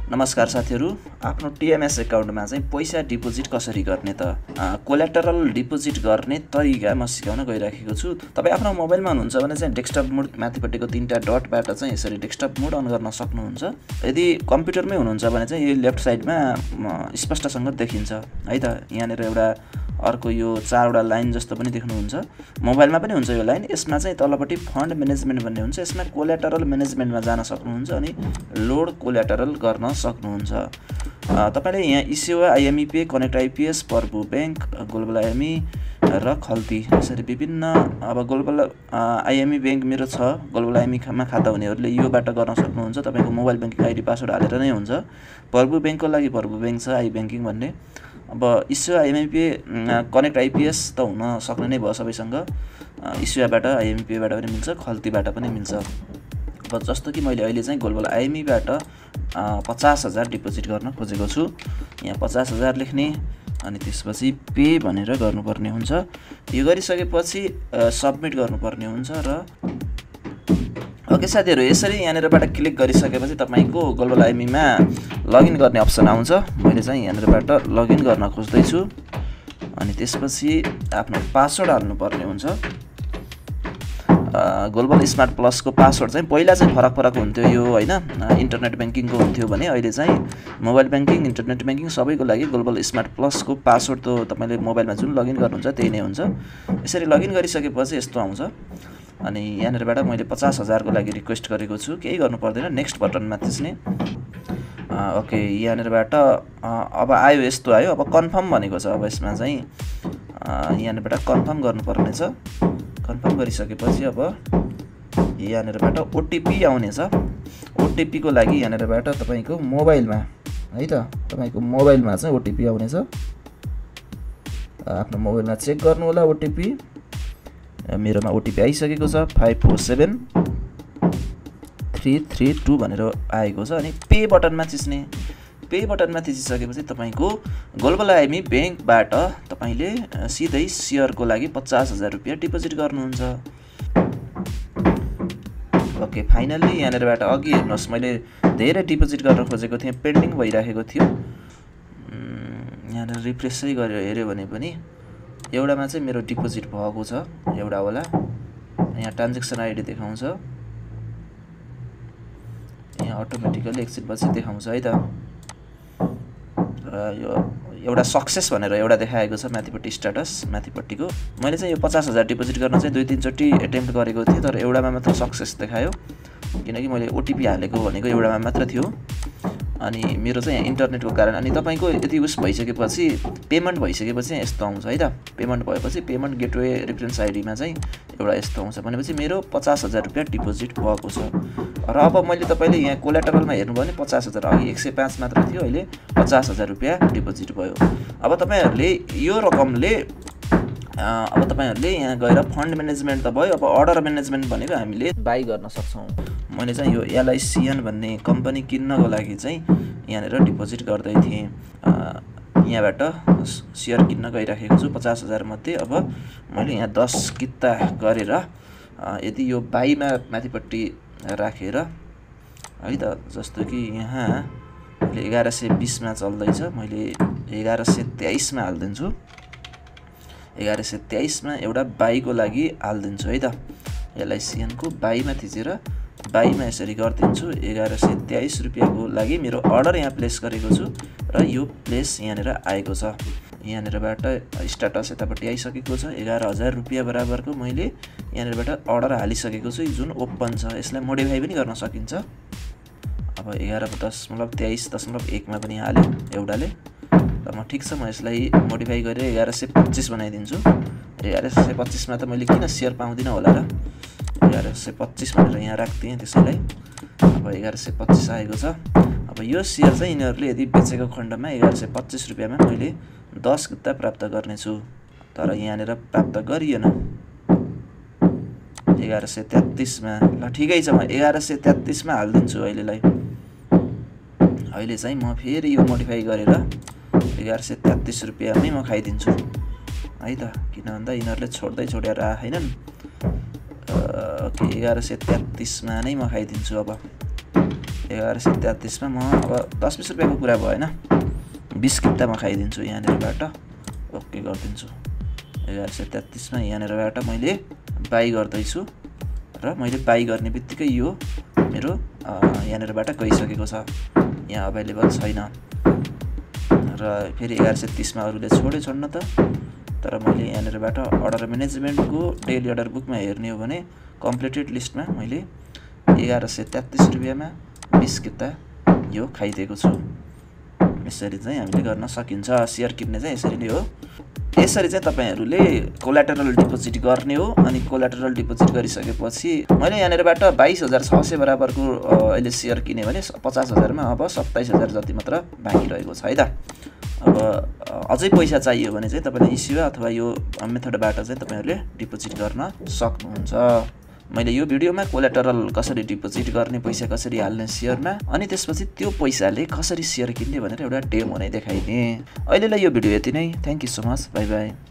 नमस्कार साथीहरु, आफ्नो टिएमएस एकाउन्टमा चाहिँ पैसा डिपोजिट कसरी गर्ने त कोल्याटरल डिपोजिट गर्ने तरिका म सिकाउन गइराखेको छु। तपाई आफ्नो मोबाइलमा हुनुहुन्छ भने चाहिँ डेस्कटप मोड माथिपट्टिको तीनटा डटबाट चाहिँ यसरी डेस्कटप मोड अन गर्न सक्नुहुन्छ। यदि कम्प्युटरमै हुनुहुन्छ भने चाहिँ यो लेफ्ट साइडमा स्पष्टसँग देखिन्छ है त। यहाँनेर एउटा अर्को यो चारवटा लाइन जस्तो पनि देख्नुहुन्छ। मोबाइलमा पनि हुन्छ यो लाइन। यसमा चाहिँ तलपट्टि फन्ड म्यानेजमेन्ट भन्ने हुन्छ। यसमा कोल्याटरल म्यानेजमेन्टमा जान सक्नुहुन्छ अनि लोड कोल्याटरल गर्न सक्नुहुन्छ। तपाईले यहाँ eSewa IME pay, connect IPS, Prabhu bank, global IME र खल्ती यसरी विभिन्न अब ग्लोबल आईएमई बैंक मेरो छ। ग्लोबल आईएमई मा खाता हुनेहरुले योबाट गर्न सक्नुहुन्छ। तपाईको मोबाइल बैंकिङ आईडी पासवर्ड हालेर नै हुन्छ। पर्बु बैंकको लागि पर्बु बैंक छ, आई बैंकिङ भन्ने। अब eSewa IME pay, connect IPS त हुन सक्ने नै भयो सबैसँग। इसेवाबाट आईएमई पे बाट पनि मिल्छ, खल्तीबाट पनि मिल्छ। अब जस्तो कि मैले अहिले चाहिँ ग्लोबल आईएमई बाट 50,000 डिपोजिट गर्न खोजेको छु। यहाँ 50,000 लेख्ने अनि त्यसपछि पे भनेर गर्नुपर्ने हुन्छ। यो गरिसकेपछि सबमिट गर्नुपर्ने हुन्छ र ओके साथीहरु, यसरी यहाँनेरबाट क्लिक गरिसकेपछि तपाईको ग्लोबल आईएमई मा लगइन गर्ने अप्सन आउँछ। मैले चाहिँ यहाँनेरबाट लगइन गर्न खोज्दै छु अनि त्यसपछि आफ्नो पासवर्ड हाल्नुपर्ने हुन्छ। ग्लोबल स्मार्ट प्लस को पासवर्ड चाहिँ पहिला चाहिँ फरक हुन्थ्यो यो हैन, इन्टरनेट बैंकिङ को हुन्थ्यो भने अहिले चाहिँ मोबाइल बैंकिङ, इन्टरनेट बैंकिङ सबैको लागि ग्लोबल स्मार्ट प्लस को पासवर्ड त तपाईले मोबाइलमा जुन लगइन गर्नुहुन्छ त्यही नै हुन्छ। यसरी लगइन गरिसकेपछि यस्तो आउँछ अनि यहाँनेरबाट मैले 50,000 को लागि रिक्वेस्ट गरेको छु। केही गर्नु पर्दैन, नेक्स्ट बटनमा थिच्ने। ओके, यहाँनेरबाट अब आयो, यस्तो आयो। अब कन्फर्म भनेको छ। अब यसमा चाहिँ यहाँनेरबाट कन्फर्म गर्नुपर्ने छ। कन्फर्म गरिसकेपछि अब यहाँनेरबाट ओटीपी आउनेछ। ओटीपी को लागि यहाँनेरबाट तपाईको मोबाइलमा है त, तपाईको मोबाइलमा चाहिँ ओटीपी आउनेछ। आफ्नो मोबाइलमा चेक गर्नु होला ओटीपी। मेरोमा ओटीपी आइसकेको छ 547332 भनेर आएको छ अनि पे बटनमा थिच्ने। पे बटनमा थिचिसकेपछि तपाईको ग्लोबल आईएमई बैंकबाट तपाईले सिधै शेयर को लागि 50,000 रुपैयाँ डिपोजिट गर्नुहुन्छ। ओके, फाइनली यहाँनेरबाट अघि हेर्नुस्, मैले धेरै डिपोजिट गर्न खोजेको थिएँ, पेन्डिङ भइराखेको थियो। यहाँ रिफ्रेशै गरेर हेर्यो भने पनि एउटामा चाहिँ मेरो डिपोजिट भएको छ, एउटा होला। यहाँ ट्रान्ज्याक्सन आईडी देखाउँछ। यहाँ अटोमेटिकली एकछिनपछि देखाउँछ है त। यो एउटा सक्सेस भनेर एउटा देखाएको छ माथिपट्टि स्ट्याटस माथिपट्टिको। मैले चाहिँ यो 50,000 डिपोजिट गर्न चाहिँ 2-3 चोटि अटेम्प्ट गरेको थिएँ तर एउटामा मात्र सक्सेस देखायो किनकि मैले ओटीपी हालेको भनेको एउटामा मात्र थियो। अनि मेरो चाहिँ इन्टरनेटको कारण अनि तपाईको यदि उस भइसकेपछि पेमेन्ट भइसकेपछि यस्तो आउँछ है त। पेमेन्ट भएपछि पेमेन्ट गेटवे रेफरेन्स आईडीमा चाहिँ एउटा यस्तो आउँछ भनेपछि मेरो 50,000 रुपैयाँ डिपोजिट भएको छ। र अब मैले तपाईले यहाँ कोल्याटरलमा हेर्नुभयो भने 50,000 अघि 105 मात्र थियो, अहिले 50,000 रुपैयाँ डिपोजिट भयो। अब तपाईहरुले यो रकमले अब तपाईहरुले यहाँ गएर फन्ड म्यानेजमेन्ट त भयो। अब अर्डर म्यानेजमेन्ट भनेको हामीले बाइ गर्न सक्छौं। मैले चाहिँ यो एलआईसीएन भन्ने कम्पनी किन्नको लागि चाहिँ यहाँनेर डिपोजिट गर्दै थिएँ। यहाँबाट शेयर किन्न गइराखेको छु 50,000 मध्ये। अब मैले यहाँ 10 किता गरेर यदि यो बाइमा माथिपट्टि राखेर है त, जस्तो कि यहाँ मैले 1120 मा चल्दैछ, मैले 1123 मा हाल्दिन्छु। 1123 मा एउटा बाइ को लागि हाल्दिन्छु है त। एलआईसीएन को बाइमा थिचेर बाइमा यसरी गर्दिन्छु। 1123 रुपैयाँ को लागि मेरो अर्डर यहाँ प्लेस गरेको छु र यो प्लेस यहाँनेर आएको छ। यहाँनेरबाट स्ट्याटस यतापट्टि आइसकेको छ। 11,000 रुपैयाँ बराबरको मैले यहाँनेरबाट अर्डर हालिसकेको छु जुन ओपन छ। यसलाई मोडिफाई पनि गर्न सकिन्छ। अब 11.23.1 मा पनि हाल्यो एउटाले। म ठीक छ, म यसलाई मोडिफाई गरेर 1125 बनाइदिन्छु। 1125 मा त मैले किन शेयर पाउँदिन होला र, 1125 भनेर यहाँ राख्दिएँ त्यसैलाई। अब 1125 आएको छ। अब यो शेयर चाहिँ यिनीहरुले यदि बेचेको खण्डमा 1125 रुपैयाँमा मैले 10 किता प्राप्त गर्नेछु। तर यहाँनेर प्राप्त गरिएन 1133 मा। ल ठिकै छ, म 1133 मा हाल्दिन्छु अहिलेलाई। अहिले चाहिँ म फेरि यो मोडिफाई गरेर 1133 रुपैयाँमै म खाइदिन्छु है त। किन भन्दा यिनीहरुले छोड्दै राखेनन्। ओके, 1133 मा नै म खाइदिन्छु। अब 1133 मा म अब 10-20 रुपैयाँको कुरा भएन, 20 किता म खाइदिन्छु यहाँनिरबाट। ओके गरिदिन्छु। 1133 मा यहाँनिरबाट मैले बाई गर्दैछु र मैले बाई गर्ने बित्तिकै यो मेरो यहाँनिरबाट गइसकेको छ, यहाँ अभाइलेबल छैन र फेरि 1130 मा अरूले छोड्न त। तर मैले यहाँनिरबाट अर्डर म्यानेजमेन्टको डेली अर्डर बुकमा हेर्ने हो भने कम्प्लिटेड लिस्टमा मैले 1133 रुपैयाँमा 20 किता यो खाइदिएको छु। यसरी चाहिँ हामीले गर्न सकिन्छ। सेयर किन्ने चाहिँ यसरी नै हो। यसरी चाहिँ तपाईहरुले कोल्याटरल डिपोजिट गर्ने हो। अनि कोल्याटरल डिपोजिट गरिसकेपछि मैले यहाँनिरबाट 22600 बराबरको अहिले सेयर किने भने 50000 मा अब 27000 जति मात्र बाँकी रहेको छ है त। अब अझै पैसा चाहियो भने चाहिँ तपाईले इस्यु अथवा यो मेथडबाट चाहिँ तपाईहरुले डिपोजिट गर्न सक्नुहुन्छ। मैले यो भिडियोमा कोल्याटरल कसरी डिपोजिट गर्ने, पैसा कसरी हाल्ने सेयरमा, अनि त्यसपछि त्यो पैसाले कसरी सेयर किन्ने भनेर एउटा डेमो नै देखाइदिए। अहिलेलाई यो भिडियो यति नै। Thank you so much. Bye bye.